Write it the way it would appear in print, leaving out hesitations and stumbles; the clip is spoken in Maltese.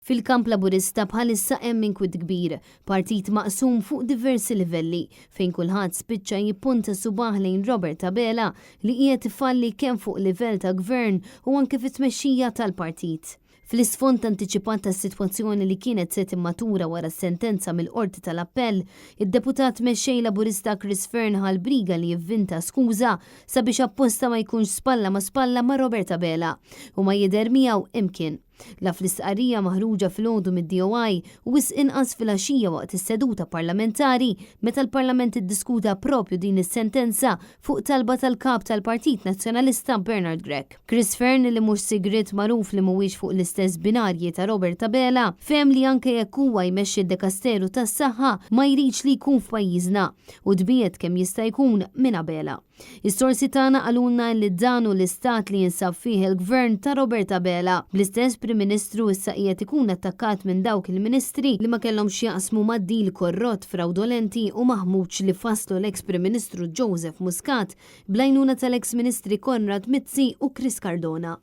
Fil-kamp Laburista bħalissa hemm inkwiet kbir, partit maqsum fuq diversi livelli, fejn kulħadd spiċċa jippunta subah lejn Robert Abela li qiegħed ifalli kemm fuq livell ta' gvern u anke fit-tmexxija tal-partit. Fl-isfond antiċipat tas-sitwazzjoni li kienet se timmatura wara s-sentenza mill-Qorti tal-Appell, id-Deputat Mexxej Laburista Chris Fearne ħa l-briga li jivvinta skuża sabiex apposta ma jkunx spalla ma' spalla ma' Robert Abela u ma jidher miegħu imkien. La fl-istqarrija maħruġa filgħodu mid-DOI u wisq inqas filgħaxija waqt is-seduta parlamentari meta l-Parlament iddiskuta proprju din is-sentenza fuq talba tal-Kap tal-Partit Nazzjonalista Bernard Grech. Chris Fearne li mhux sigriet magħruf li mhuwiex fuq l-istess binarji ta' Robert Abela fehem li anke jekk huwa jmexxi d-dekasteru tas-saħħa ma jridx li jkun f'pajjiżna u tbiegħed kemm jista' jkun minn Abela. Is-sorsi tagħna qalulna li dan hu l-istat li jinsab fih il-Gvern ta' Robert Abela. Bl-istess Prim Ministru issa qiegħed ikun attakkat minn dawk il-Ministri li ma kellhom x'jaqsmu mad-deal korrott, frawdolenti u maħmuġ li fasslu l-eks Prim Ministru Joseph Muscat bl-għajnuna tal-eks Ministri Konrad Mizzi u Chris Cardona.